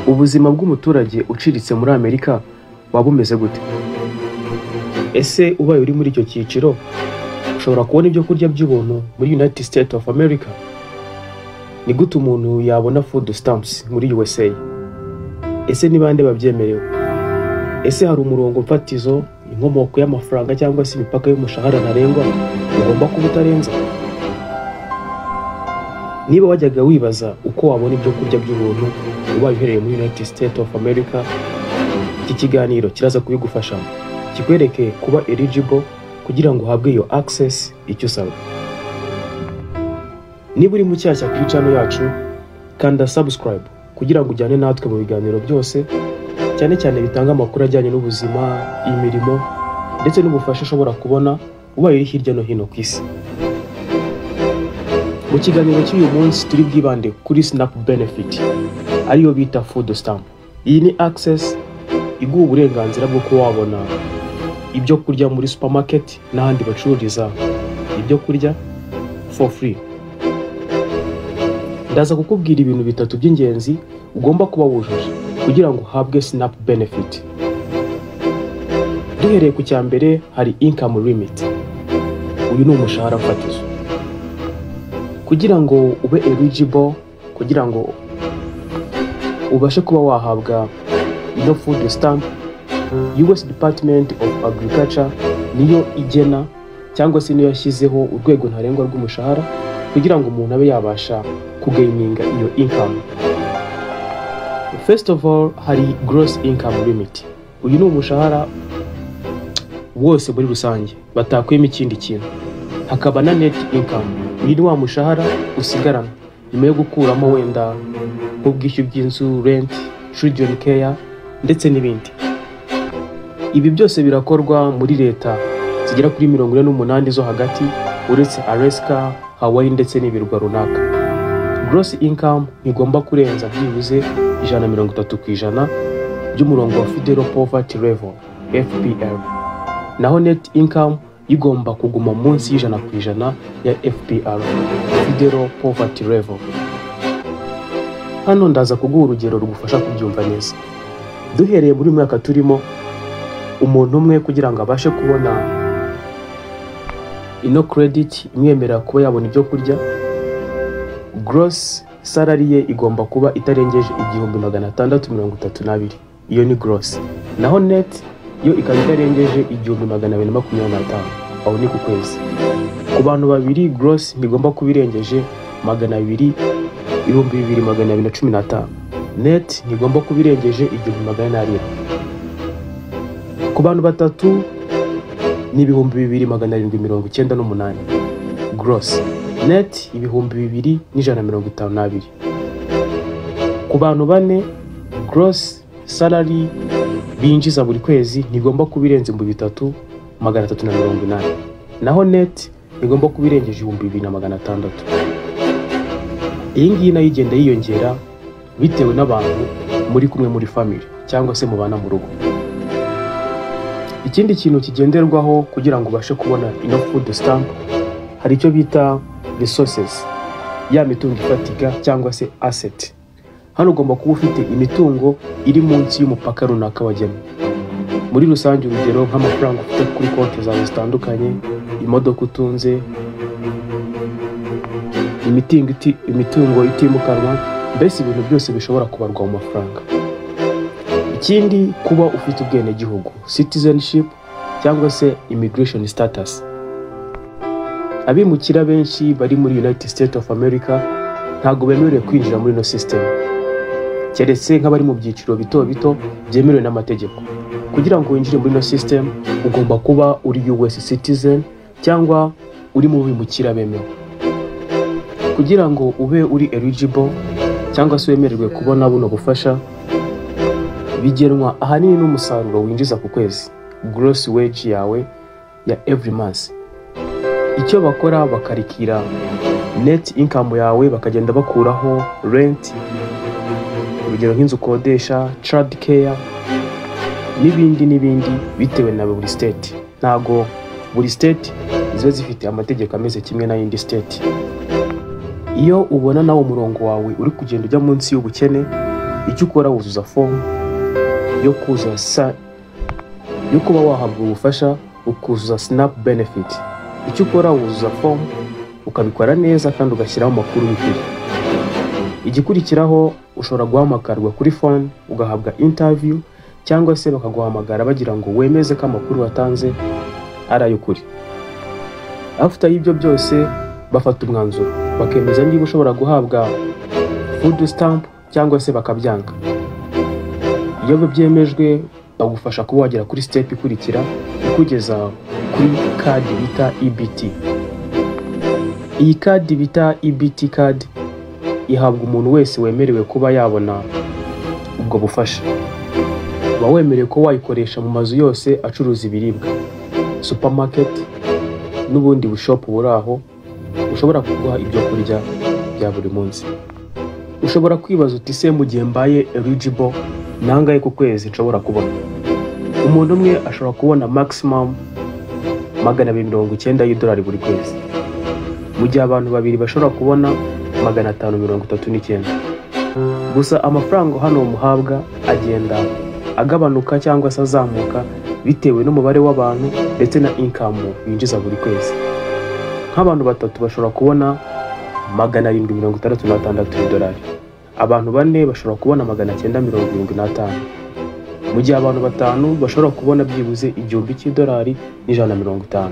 Ubuzima bw'umuturage uciriritse muri Amerika waba bumeze gute? Ese ubaye uri muri icyo cyiciro, ushobora kubona ibyo kurya by'ubuntu muri United States of America? Ni gute umuntu yabona food stamps muri USA? Ese ni bande babyemerewe? Ese hari umurongo mfatizo, inkomoko y'amafaranga cyangwa se imipaka y'umushahara ntarengwa ugomba kuba utarenza? Niba wajyaga wibaza uko wabona ibyo kurya by'ubuntu ubaye uherereye muri United States of America, iki kiganiro kiraza kubigufashamo, kikwereke kuba eligible kugira ngo uhabwe iyo access, icyo usabwa. Niba uri mushyashya kuri channel yacu, kanda subscribe kugira ngo ujyane natwe mu biganiro byose, cyane cyane bitanga amakuru ajyanye n'ubuzima, imirimo ndetse n'ubufasha ushobora kubona ubaye uri hirya no hino ku isi. Mu kiganiro cy'uyu munsi turi bwibande kuri SNAP benefit, ariyo bita food stamp. Iyi ni access iguha uburenganzira bwo kuba wabona ibyo kurya muri supermarket n'ahandi bacururiza ibyo kurya for free. Ndaza kukubwira ibintu bitatu by'ingenzi ugomba kuba wujuje kugira ngo uhabwe SNAP benefit. Duhereye ku cya mbere, hari income limit. Uyu ni umushahara fatizo. Kugira ngo ube eligible, kugira ngo ubashe kuba wahabwa ino food stamp, US Department of Agriculture niyo igena cyangwa se niyo yashyizeho urwego ntarengwa rw'umushahara kugira ngo umuntu abe yabasha kugaininga iyo income. First of all, hari gross income limit. Uyu ni umushahara wose muri rusange batakuyemo ikindi kintu. Hakaba na net income. Uyu ni wa mushahara usigarana nyuma yo gukuramo wenda nk'ubwishyu bw'inzu, rent, children care ndetse n'ibindi. Ibi byose birakorwa muri leta zigera kuri 48 zo hagati, uretse Alaska, Hawaii ndetse n'ibirwa runaka. Gross income ntigomba kurenza byibuze 130% by'umurongo wa Federal Poverty Level, FPL. Naho net income igomba kuguma munsi y'100% ya FPL, Federal Poverty Level. Hano ndaza kuguha urugero rugufasha kubyumva neza. Duhereye muri uyu mwaka turimo, umuntu umwe kugira ngo abashe kubona ino credit imwemerera kuba yabona ibyo kurya, gross salary ye igomba kuba itarengeje 1632. Iyo ni gross. Naho net yo ikaba itarengeje 1225. Aho ni ku kwezi. Ku bantu babiri, gross ntigomba kuba irengeje magana abiri 2215. Net ntigomba kuba irengeje 1400. Ku bantu batatu ni 2798 gross, net 2152. Ku bantu bane, gross salary binjiza buri kwezi ntigomba kuba irenze 3380, naho net ntigomba kuba irengeje 2600. Iyi ngiyi nayo igenda yiyongera bitewe n'abantu muri kumwe muri family cyangwa se mubana mu rugo. Ikindi kintu kigenderwaho kugira ngo ubashe kubona ino food stamp, hari icyo bita resources, ya mitungo ifatika cyangwa se asset. Hano ugomba kuba ufite imitungo iri munsi y'umupaka runaka wagenwe. Muri rusange, urugero nk'amafaranga ufite kuri konti zawe zitandukanye, imodoka utunze, imitungo itimukanwa, mbese ibintu byose bishobora kubarwa mu mafaranga. Ikindi, kuba ufite ubwenegihugu, citizenship cyangwa se immigration status. Abimukira benshi bari muri United States of America ntabwo bemerewe kwinjira muri ino system, keretse nk'abari mu byiciro bito bito byemerewe n'amategeko. Kugira ngo winjire muri ino system, ugomba kuba uri US citizen cyangwa uri mu bimukira bemewe. Kugira ngo ube uri eligible cyangwa se wemererwe kubona buno bufasha, bigenwa ahanini n'umusaruro winjiza ku kwezi, gross wage yawe ya every month. Icyo bakora, bakarikira net income yawe, bakagenda bakuraho rent, urugero nk'inzu ukodesha, child care n'ibindi n'ibindi, bitewe na buri state. Ntago buri state ziba zifite amategeko ameze kimwe n'ayindi state. Iyo ubona nawe umurongo wawe uri kugenda ujya munsi y'ubukene. Icyo ukora, wuzuza fomu yo kuzuza sa yo kuba wahabwa ubufasha, ukuzuza SNAP benefit. Icyo ukora, wuzuza fomu, ukabikora neza kandi ugashyiraho amakuru y'ukuri. Igikurikiraho, ushobora guhamagarwa kuri phone ugahabwa interview, cyangwa se bakaguhamagara bagira ngo wemeze ko amakuru watanze ari ay'ukuri. After y'ibyo byose, bafata umwanzuro bakemeza niba ushobora guhabwa food stamp cyangwa se bakabyanga. Iyo byemejwe, bagufasha kuba wagera kuri step ikurikira ikugeza kuri kadi bita EBT. Iyi kadi bita EBT card ihabwa umuntu wese wemerewe kuba yabona ubwo bufasha. Uba wemerewe kuba wayikoresha mu mazu yose acuruza ibiribwa, supermarket n'ubundi bu shop buri aho ushobora kuguha ibyo kurya bya buri munsi. Ushobora kwibaza uti: "Se mu gihe mbaye eligible, nangahe ku kwezi nshobora kubona?" Umuntu umwe ashobora kubona maximum 290 y'idolari buri kwezi, mu gihe abantu babiri bashobora kubona 539. Gusa amafaranga hano muhabwa agenda agabanuka cyangwa se azamuka bitewe n'umubare w'abantu ndetse na income binjiza buri kwezi. Nk'abantu batatu bashobora kubona 766 y'idolari, abantu bane bashobora kubona 975, mu gihe abantu batanu bashobora kubona byibuze 1000 cy'idolari n'150,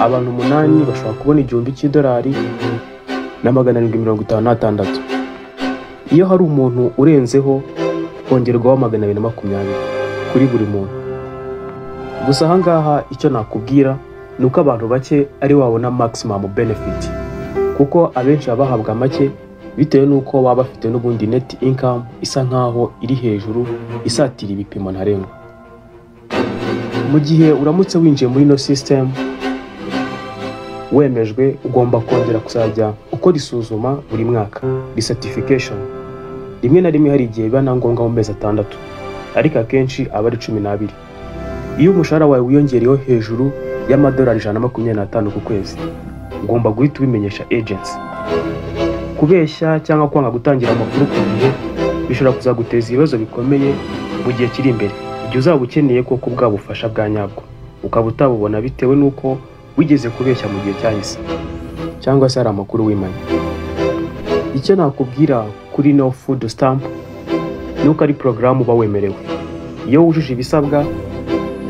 abantu umunani bashobora kubona 1000 cy'idolari na 756. Iyo hari umuntu urenzeho, hongerwaho 220 kuri buri muntu. Gusa ahangaha icyo nakubwira ni uko abantu bake ari wabona maximum benefit, kuko abenshi baba bahabwa make bitewe n'uko baba bafite n'ubundi net income isa nkaho iri hejuru, isatira ibipimo ntarengwa. Mu gihe uramutse winjiye muri ino system wemejwe, ugomba kongera kuzajya ukora isuzuma buri mwaka, recertification. Rimwe na rimwe hari igihe biba na ngombwa mu mezi 6, ariko akenshi aba ari 12. Iyo umushahara wawe wiyongereyeho hejuru y'amadolari 125 ku kwezi, ugomba guhita ubimenyesha agency. Kubeshya cyangwa kwanga gutangira amakuru ku gihe bishobora kuzaguteza ibibazo bikomeye mu gihe kiri imbere, igihe uzaba ukeneye koko bwa bufasha bwa nyabwo ukaba utabubona bitewe n'uko wigeze kubeshya mu gihe cyahise cyangwa se hari amakuru wimanye. Icyo nakubwira kuri no food stamp ni uko ari porogaramu uba wemerewe iyo wujuje ibisabwa.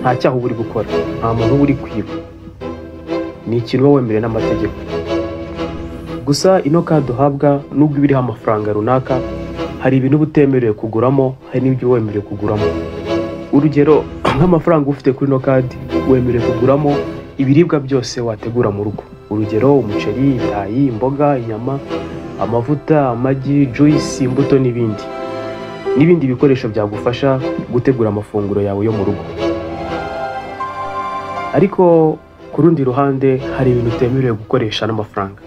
Nta cyaha uba uri gukora, nta muntu uba uri kwiba, ni ikintu uba wemerewe n'amategeko. Gusa ino kadi uhabwa, nubwo iba iriho amafaranga runaka, hari ibintu uba utemerewe kuguramo, hari n'ibyo uba wemerewe kuguramo. Urugero, nk'amafaranga ufite kuri ino kadi, wemerewe kuguramo ibiribwa byose wategura mu rugo, urugero umuceri, ibirayi, imboga, inyama, amavuta, amagi, juice, imbuto n'ibindi n'ibindi bikoresho byagufasha gutegura amafunguro yawe yo mu rugo. Ariko ku rundi ruhande, hari ibintu utemerewe gukoresha n'amafaranga,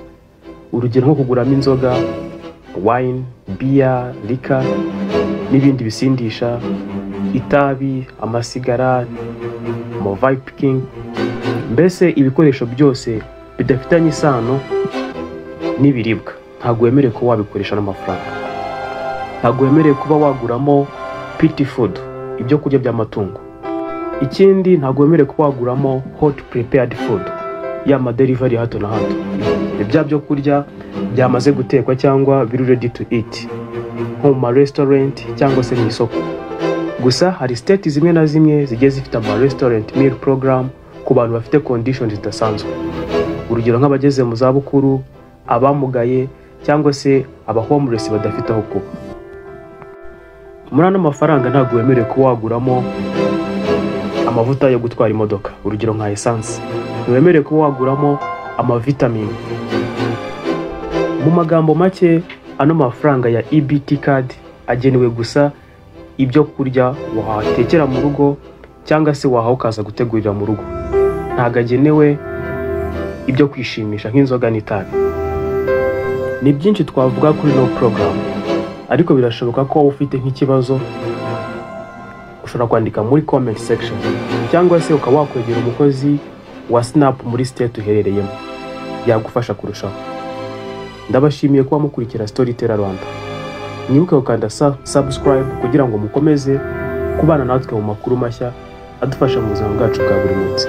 urugero nko kuguramo inzoga, wine, beer, liquor n'ibindi bisindisha, itabi, amasigara, vaping, mbese ibikoresho byose bidafitanye isano n'ibiribwa ntabwo wemerewe kuba wabikoresha n'amafaranga. Ntabwo wemerewe kuba waguramo pet food, ibyo kurya by'amatungo. Ikindi, ntabwo wemerewe kuba waguramo hot prepared food, ya ma delivery ya hato na hato, ni bya byo kurya byamaze gutekwa cyangwa biri ready to eat, nko mu ma restaurant cyangwa se mu isoko. Gusa hari state zimwe na zimwe zigiye zifite ama restaurant meal program ku bantu bafite conditions zidasanzwe, urugero nk'abageze mu zabukuru, abamugaye cyangwa se aba homeless badafite aho kuba. Muri ano mafaranga ntabwo wemerewe kuba waguramo amavuta yo gutwara imodoka, urugero nka essence. Ntiwemerewe kuba waguramo amavitamini. Mu magambo make, ano mafaranga ya EBT card agenewe gusa ibyo kurya watekera mu rugo cyangwa se wahawe ukaza gutegurira mu rugo. Ntabwo agenewe ibyo kwishimisha nk'inzoga n'itabi. Ni byinshi twavuga kuri ino porogaramu, ariko birashoboka ko waba ufite nk'ikibazo, ushobora kwandika muri comment section cyangwa se ukaba wakwegera umukozi wa SNAP muri state uherereyemo, yagufasha kurushaho. Ndabashimiye kuba mukurikira Storyteller Rwanda. Mwibuke gukanda subscribe kugira ngo mukomeze kubana natwe mu makuru mashya adufasha mu buzima bwacu bwa buri munsi.